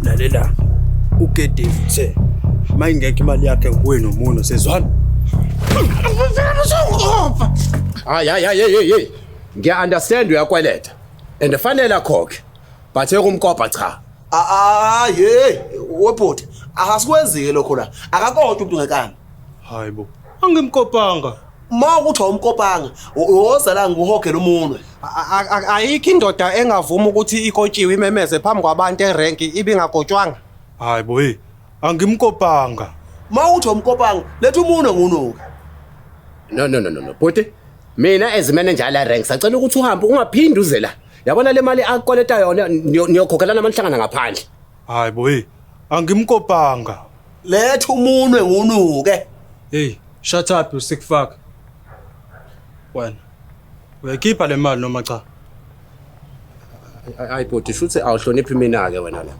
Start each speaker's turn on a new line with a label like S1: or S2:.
S1: Lalela uGedevu uthe mayingekho imali yakhe nguwe nomuno sezwana.
S2: Hayi hayi hayi hey hey. Ngiya understand uyakweleta. And fanele akhokhe. But ekumkopa cha.
S3: Ah hey webhuti akasikwenzi-ke lokho la akakodwa umuntu ngekani.
S1: Hayi bo. Angimkopanga.
S3: Ma ukuthi awumkopanga woza la ngikuhogele umunwe.
S4: Ayikho indoda engavuma ukuthi ikotshiwe imemeze phambi kwabantu erenki ibingagotshwanga.
S1: Hayi bo hey. Angimkopanga.
S3: Ma uthi awumkopanga letha umunwe ngunuke.
S2: No no no no no. Bhuti mina as manager la rank sacela ukuthi uhambe ungaphindi uze la. Yabona le mali akweleta yona niyokhokhelana manihlangana ngaphandle.
S1: Hayi bo hey. Angimkopanga.
S3: Letha umunwe ngunuke.
S1: Hey, shut up you sick fuck. Wena. Uyayikhipha le mali noma cha?
S2: Hayi bhuti shuthi awuhloniphi mina ke wena la.